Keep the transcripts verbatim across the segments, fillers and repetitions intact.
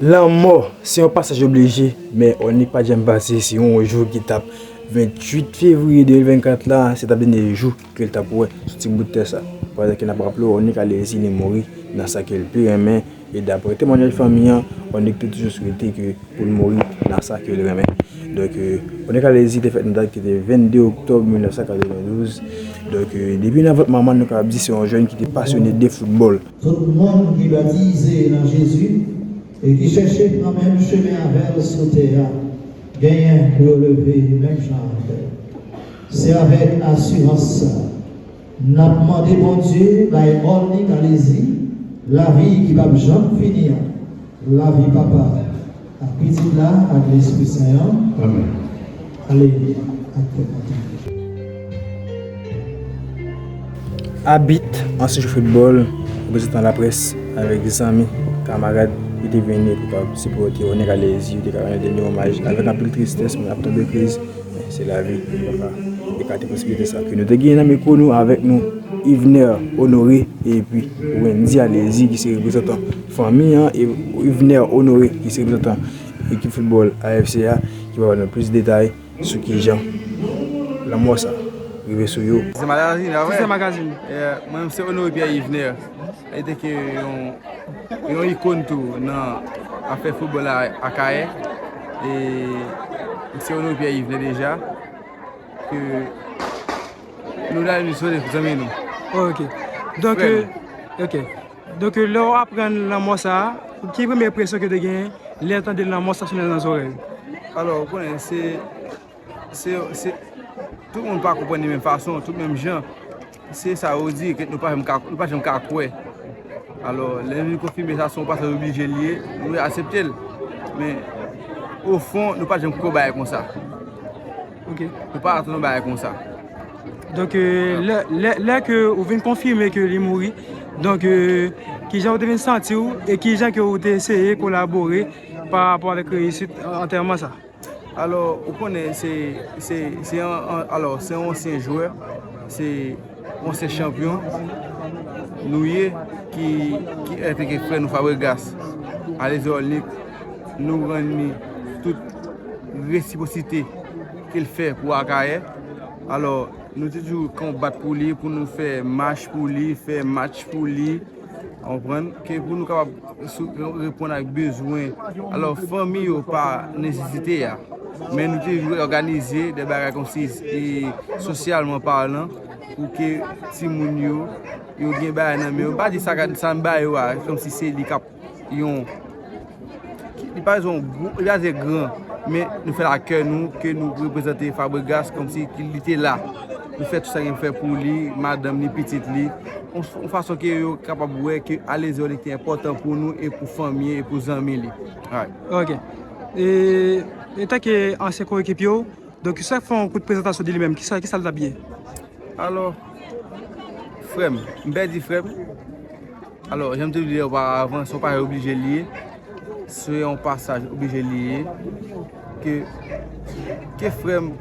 Lanmò se yon pasaj oblije, men Onik pa t janm panse se yon jou ki t ap venntuit fevriye de mil vennkat la, se t ap dènye jou ke l t ap wè sou ti bout tè sa. Pandan ke n ap raple w, Onik Alezi li mouri nan sa ke l pi renmen, e daprè temwanyaj fanmi an, Onik te toujou swete ke pou l mouri nan sa ke l renmen. Donk, euh, Onik Alezi te fèt nan dat ki te vennde oktòb mil nèf san katrevendouz. Donk, euh, depi nan vant manman n, nou kapab di se yon jèn ki te pasyone de foutbòl. Tout moun ki batize nan Jezi e ki chèche pran menm chemen avè l sou tè a, genyen pou yo leve menm jan avè l. Se avèk asirans sa, n ap mande Bondye bay Onik Alezi lavi ki p ap janm fini an, lavi Papa, ak Pitit la, ak Lespri Sen an. Amèn. Ale ak fè kontan. Abit, ansyen jwè foutbòl, reprezantan laprès, avèk zanmi, kamarad, yo te vini pou kapab sipòte Onik Alezi, yo te ka rann dènye omaj. Avèk anpil tristès, moun ap tonbe kriz, men se lavi, nou pa ka ekate posiblite sa. Ke nou te genyen nan mikwo nou, avèk nou, Yvener Honoré, epi Wendy Alezi, ki se reprezantan fanmi an, e Yvener Honoré, ki se reprezantan ekip foutbòl A F C a, ki va ba nou plis detay sou kijan lanmò sa rive sou yo. Tizè Magazine, a vre? Tizè Magazine. Eh, mwen menm se Honoré Pierre Yvener. Li te ke yon, yon ikòn tou nan afè foutbòl a Akayè. E se Honoré Pierre Yvener deja. Ke nou la nou sou zanmi nou. Ok. Donk, Frè nou. Euh, ok. Donk, euh, lè w aprann lanmò sa a, ki premye enpresyon ke w te genyen lè w tande lanmò sa sonnen nan zòrèy ou? Alò, ou konnen, se, se, se, tout moun pa konprann li menm fason, tout menm jan. Se sa yo di, ke nou pa janm ka, nou pa janm ka kwè. Alò, lè nou konfime sa, se yon pasaj oblije li ye, nou aksepte l. Men, ofon, nou pa janm kwè bagay konsa. Ok. Nou pa atann yon bagay konsa. Donk, euh, lè, lè, lè ke ou vin konfime ke li mouri, donk, euh, kijan ou te vin santi w e kijan ke ou te eseye kolabore pa rapò avèk reyisit antèman sa? Alò, ou konnen se, se, se an, an, alò, se yon ansyen jwè, se yon ansyen chanpyon nou ye ki, ki enplike frè nou Fabregas, Alezi Onik, nou rann li tout resipwosite ke l fè pou Akayè. Alò, nou te toujou konbat pou li, pou nou fè mach pou li, fè match pou li, ou konprann, ke pou nou kapab sou, reponn ak bezwen. Alò, fanmi yo pa nesesite a, men nou te toujou òganize de bagay kòmsi, e, sosyalman palan, pou ke timoun yo, yo gen bagay nan men yo. M pa di sa, sa n ba yo a, kòmsi se li k ap yon, li pa bezwen yon gwo, li pa bezwen gran, men nou fè l ak kè nou, ke nou reprezante Fabregas kòmsi ki li te la. Nou fè tout sa gen pou fè pou li, madanm li, pitit li. Yon, yon fason ke yo kapab wè ke Alezi Onik te enpòtan pou nou e pou fanmi e pou zanmi li. Right. Ok. E, etanke ansyen koekipye w, donk, si w fè yon kout prezantasyon de li menm, kisa, kisa l t ap ye? Alò, frè m, m pèdi frè m. Alò, jan m te di w oparavan, se yon pasaj oblije li ye. Se yon pasaj oblije li ye. Ke, ke frè m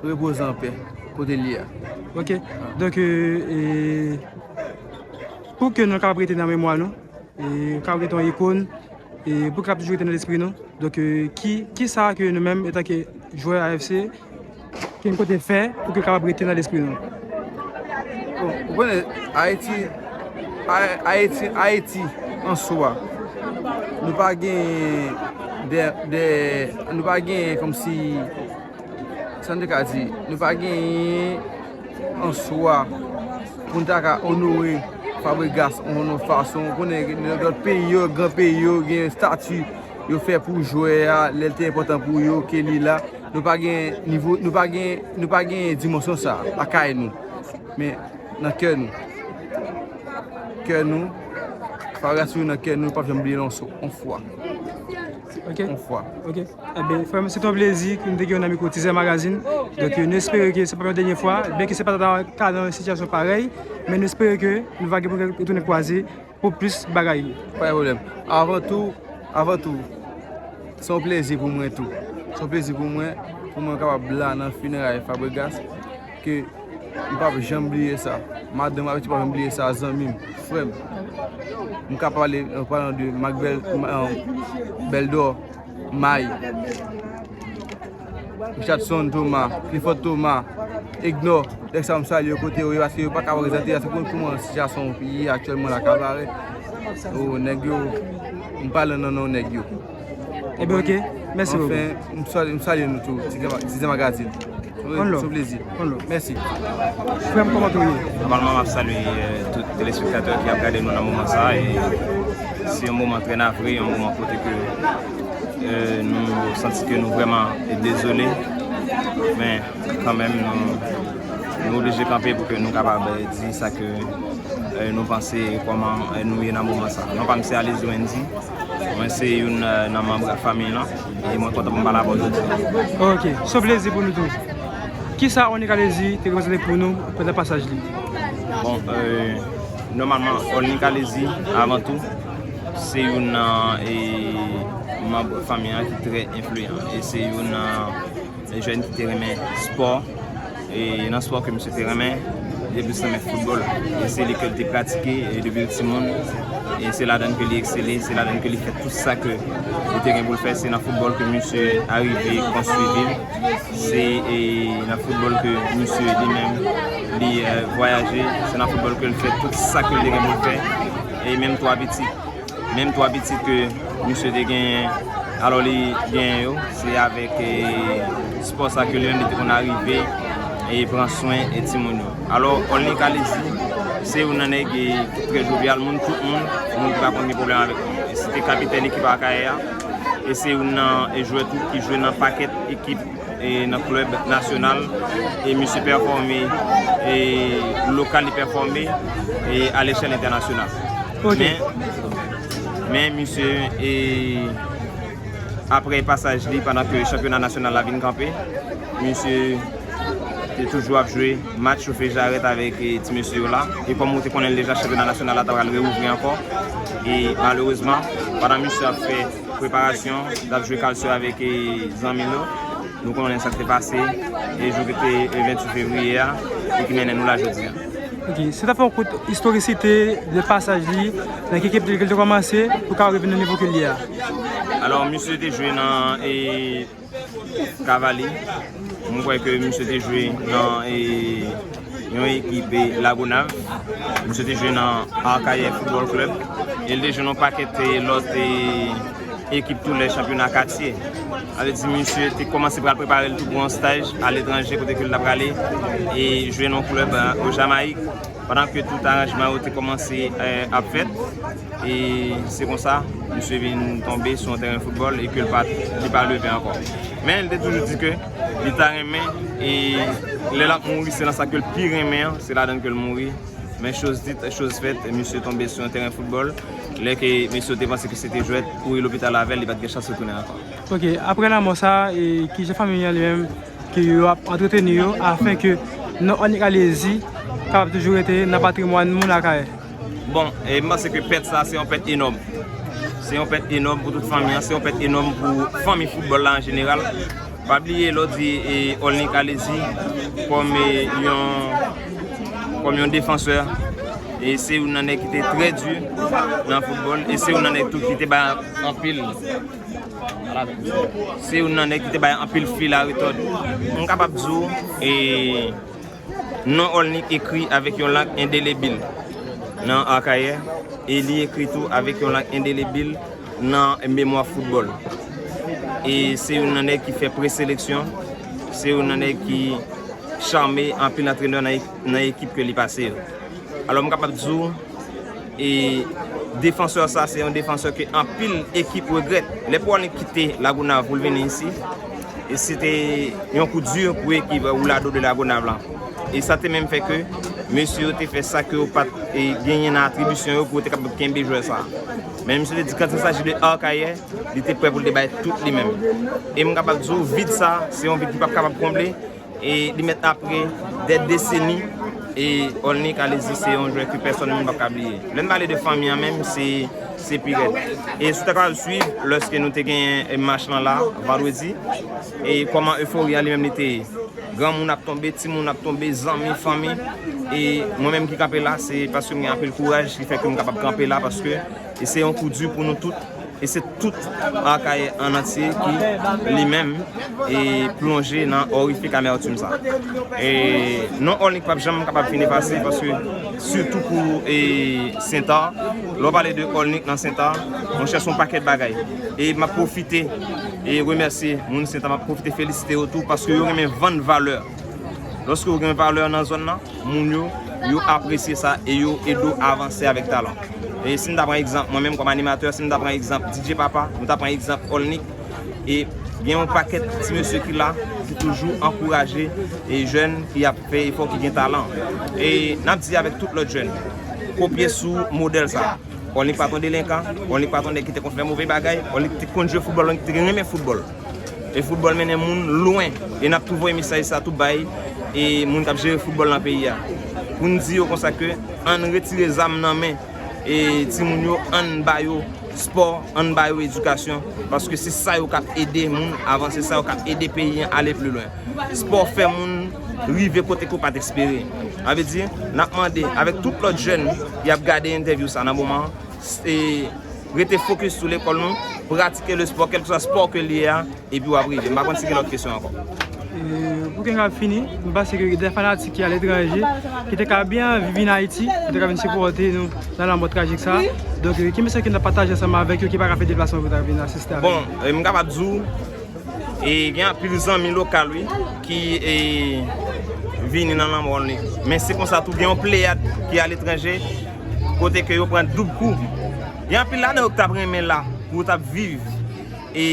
repoze anpè kote l ye a. Ok. Donk, euh, e, pou ke nou kapab rete nan memwa nou, e, kapab rete yon ikòn, e, pou kapab toujou rete nan lespri nou. Donk, euh, ki, kisa ke nou menm, etanke jwè A F C, ke n konte fè pou ke l kapab rete nan lespri nou? Bon, ou konnen, Ayiti, Ay-, Ayiti, Ayiti an swa, nou pa gen de, de, nou pa gen kòmsi, sa n te ka di, nou pa gen an swa pou n ta ka onore Fabregas yon, yon fason. Ou konnen, lòt peyi yo, gran peyi yo, gen estati yo fè pou jwè a, lè l te enpòtan pou yo, ke li la. Nou pa gen nivo, nou pa gen, nou pa gen dimansyon sa lakay nou. Men nan kè nou. Kè nou, Fabregas toujou nan kè nou, nou p ap janm bliye l yon so, yon fwa. Ok. Yon fwa. Ok. Ebyen, frè m, se te yon plezi ke nou te gen w nan mikwo Tizè Magazine. Donk, nou espere ke se p ap yon dènye fwa, byenke se pa ta ka nan yon sitiyasyon parèy, men nou espere ke nou va gen pou retounen kwaze pou plis bagay. Pa gen pwoblèm. Avan tou, avan tou, se yon plezi pou mwen tou. Se yon plezi pou mwen, pou mwen kapab la nan fineray Fabregas, ke m p ap janm bliye sa. Madanm avèti pa janm bliye sa, zanmi m, frè m. M ka pale, an palan de Marc Bel, Bèldò, May, Richardson Thomas, Clifford Thomas, Egnor, nèg sa yo m salye yo kote yo ye, paske yo pa ka prezante a, se konn kouman sitiyasyon peyi a aktyèlman la ka bare. O, nèg yo, m pale nan non nèg yo. Ebyen, ok. Mèsi bokou. Anfen, m salye, m salye nou tou, Tizè Magazine. Wi, se yon plezi. Mèsi. Frè m, kòman w ye? Nòmalman, m ap salye, euh, tout telespektatè ki ap gade nou nan moman sa a. E se yon moman trè navre, yon moman kote ke, euh, nou santi ke nou vrèman dezole. Men, kanmenm, nou, nou oblije kanpe pou ke nou kapab, euh, di sa ke, euh, nou panse, kòman, euh, nou ye nan moman sa a. Non pa m se Alex Wendy. Mwen se youn, euh, nan manm Rap Family lan, e mwen kontan pou m pale avè w jodi a. Ok, se yon plezi pou nou tou. Kisa Orly Calézy te reprezante pou nou pandan pasaj li? Bon, euh, nòmalman, Orly Calézy, avan tou, se youn nan, e, manm Rap Family an ki trè enfliyan. E se youn nan e jèn ki te renmen spò. E nan spò ke misye te renmen, li te plis renmen foutbòl. E se li ke l te pratike, e depi l timoun. E se ladan ke li eksele, se ladan ke li fè tout sa ke li te gen pou l fè. Se nan foutbòl ke misye arive konstwi vi l. Se, e, nan foutbòl ke misye li menm, li, e, vwayaje. Se nan foutbòl ke l fè tout sa ke li te gen pou l fè. E menm twa pitit. Menm twa pitit ke misye te genyen, alò li genyen yo, se avèk, e, spò sa ke li menm li te konn arive e pran swen e timoun yo. Alò, Orly Calézy, se youn nan nèg, e, ki trè jovyal, moun tout moun, moun ki pa konn gen pwoblèm avèk li. E se te kapitèn ekip Akayè a, e se youn nan, e, jwè tou ki jwe nan pakèt ekip e nan klèb nasyonal, e misye pèfòme, e lokal li pèfòme, e alechèl entènasyonal. Ok. Men, men misye, e apre pasaj li, pandan ke chanpyona nasyonal la vin kanpe, misye te toujou ap jwe match chofe jarèt avèk, e, ti mesye yo la. E kòm ou te konnen l deja, chanpyona nasyonal la ta pral reouvri ankò. E malerezman, pandan misye ap fè preparasyon, l ap jwe kalsyon avèk, e, zanmi l yo. Nou konnen sa k te pase, e jou ki te, e, venntuit fevriye a, e ki mennen nou la jodi a. Ok, si w ta fè yon kout istorisite de pasaj li, nan ki ekip ke l te kòmanse, pou ka rive nan nivo ke l ye a? Alò, misye te jwe nan, e, Kavali. Mwen kwè ke misye te jwe nan, e, yon ekip, e, Lagonav. Misye te jwe nan Akayè Football Club. E l te jwe nan pakèt, e, lòt, e, ekip tou lè chanpyona katye. Sa vle di misye te kòmanse pral prepare l tou pou yon staj aletranje kote ke l t ap prale e jwe nan yon klèb, e, o Jamayik. Pandan ke tout aranjman yo te kòmanse, e, ap fèt, e se konsa, misye vin tonbe sou yon teren foutbòl e ke l pa, li pa leve ankò. Men, li te toujou di ke li ta renmen, e lè l ap mouri, se nan sa ke l pi renmen an, se ladan l ke l mouri. Men, choz dit, choz fèt, misye tonbe sou yon teren foutbòl. Lè ke mesye yo te panse ke se te jwèt, kouri lopital avè l, li pa t gen chans retounen ankò. Ok, apre lanmò sa, e kijan fanmi an li menm, ke yo ap antreteni yo, afin ke non Orly Calézy kapab toujou rete nan patrimwàn moun Akayè? Bon, e m panse ke pèt sa, se yon pèt enòm. Se yon pèt enòm pou tout fanmi an, se yon pèt enòm pou fanmi foutbòl la an jeneral. Pa bliye, lè w di, e, Orly Calézy kòm, e, yon, kòm yon defansè, e se youn nan nèg ki te trè di nan foutbòl, e se youn nan nèg tou ki te bay anpil. Se youn nan nèg ki te bay anpil fil a retòd. M kapab di w, e, non Orly ekri avèk yon lank endelebil nan Akayè, e li ekri tou avèk yon lank endelebil nan memwa foutbòl. E se youn nan nèg ki fè preseleksyon, se youn nan nèg ki chame anpil antrenè nan, nan ekip ke li pase yo. Alò, m kapab di w, e defansè sa, se yon defansè ke anpil ekip regrèt. Lè pou Orly kite Lagonav pou l vini isi, e se te yon kou di pou ekip Roulado de Lagonav la. E sa te menm fè ke mesye yo te fè sa ke yo pa t, e, genyen nan atribisyon yo pou yo te kapab kenbe jwè sa. Men misye te di, quand il s'agit de Akayè, li te prè pou l te bay tout li menm. E m kapab di w, vid sa, se yon vid ki p ap kapab konble. E li mèt apre dè deseni, e Orly Calézy se yon jwè ke pèsòn moun p ap ka bliye. Lè n pale de fanmi an menm, se, se pi rèd. E si w ta kapab swiv, lòske nou te genyen, e, match lan la, vandredi, e kòman efori a li menm li te ye. Granmoun ap tonbe, timoun ap tonbe, zanmi, fanmi. E mwen menm ki kanpe la, se paske m gen anpil kouraj ki fè ke m kapab kanpe la, paske e se yon kou di pou nou tout. E se tout Akayè an antye ki li menm e plonje nan orifik amètim sa. E non Olnik p ap janm kapab fin efase, paske sitou pou e Sentà, lè w pale de Olnik nan Sentà, monchè, se yon pakèt bagay. E m ap pwofite e remèsye moun Sentà, m ap pwofite felisite yo tou, paske yo renmen vann valè. Lòske w gen valè nan zòn nan, moun yo, yo apresye sa e yo ede w avanse avèk talan. E si n ta pran egzanp, mwen menm kòm animatè, si n ta pran egzanp D J Papa, nou ta pran egzanp Olnik, e gen yon pakèt ti mesye ki la, ki toujou ankouraje e jèn ki ap fè efò, ki gen talan. E n ap di avèk tout lòt jèn, kopye sou modèl sa. Olnik pa t yon delenkan, Olnik pa t yon nèg ki te konn fè move bagay, Olnik te konn jwe foutbòl, Olnik te renmen foutbòl. E foutbòl mennen moun lwen. E n ap tou voye mesaj sa tou bay e moun k ap jere foutbòl nan peyi a. Pou n di yo konsa ke ann retire zam nan men e timoun yo, ann ba yo spò, ann ba yo edikasyon, paske se sa yo k ap ede moun avanse, sa yo k ap ede peyi an ale pi lwen. Spò fè moun rive kote ke w pa t espere. Sa vle di, n ap mande avèk tout lòt jèn ki ap gade entèvyou sa nan moman an, e rete fokis sou lekòl nou, pratike le spò, kèlkeswa spò ke l ye a, epi w ap rive. M pa konn si gen lòt kesyon ankò. E, pou ke n ka fini, m panse ke gen de fanatik ki aletranje, ki te ka byen anvi vin Ayiti, ki te ka vin sipòte nou nan lanmò trajik sa. Donk, e, ki mesaj ke n ap pataje ansanm avèk yo ki pa ka fè deplasman pou ta vin asiste avèk nou? Bon, e, m kapab di w, e, gen anpil zanmi lokal, wi, ki e, vini nan lanmò Olnik. Men se konsa tou, gen yon pleyad ki aletranje, kote ke yo pran doub kou. Gen anpil ladan yo ki t ap renmen la pou yo t ap viv e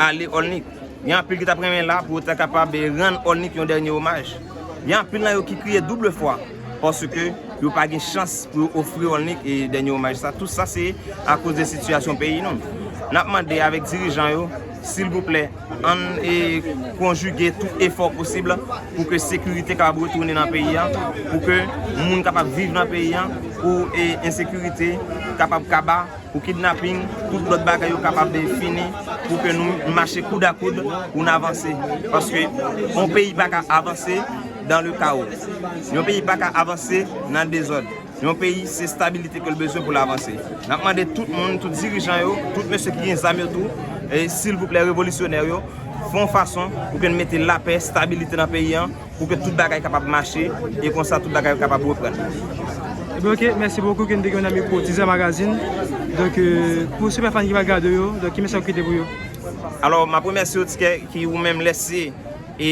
ale Olnik. Gen anpil ki t ap renmen la pou yo ta kapab e, rann Olnik yon dènye omaj. Gen anpil nan yo ki kriye double fwa paske yo pa gen chans pou yo ofri Olnik e dènye omaj sa. Tout sa se akoz de sitiyasyon peyi nou. N ap mande avèk dirijan yo, silvouplè, ann e konjige tout efò posib pou ke sekirite kapab retounen nan peyi a, pou ke moun kapab viv nan peyi a, pou e ensekirite kapab kaba, pou kidnaping, tout lòt bagay yo kapab fini, pou ke nou mache koud a koud pou n avanse. Paske yon peyi pa ka avanse dans le chaos. Yon peyi pa ka avanse nan dezòd. Yon peyi, se stabilite ke l bezwen pou l avanse. N ap mande tout moun, tout dirijan yo, tout mesye ki gen zam yo tou, e silvouplè, revolisyonè yo, fè yon fason pou ke n mete lapè, stabilite nan peyi an, pou ke tout bagay kapab mache, e konsa tout bagay kapab reprann. Ebyen, oke, mèsi bokou ke n te gen nan mikwo Tizè Magazine. Donk, e, pou sipè fan ki va gade yo, donk, ki mesaj ou kite pou yo? Alò, m ap remèsye w, Tikè, ki ou menm lèse e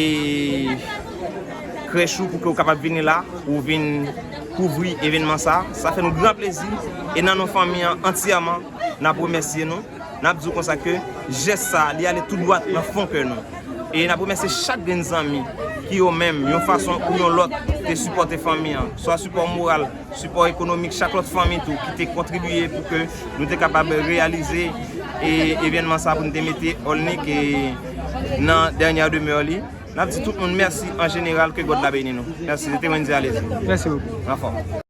krèch ou pou ke w kapab vini la, ou vin kouvri evènman sa. Sa fè nou gran plezi. E nan non fanmi an antyèman, n ap remèsye nou. N ap di w konsa ke jès sa, li ale tou dwat nan fon kè nou. E n ap remèsye chak grenn zanmi ki yo menm, yon fason ou yon lòt, te sipòte fanmi an. Swa sipò moral, sipò ekonomik, chak lòt fanmi tou ki te kontribiye pou ke nou te kapab reyalize e evènman sa pou nou te mete Olnik e nan dènyè demè li. N ap di tout moun mèsi an jeneral, ke God la beni nou. Mèsi, se te Wendy Alezi. Mèsi bokou. Anfòm.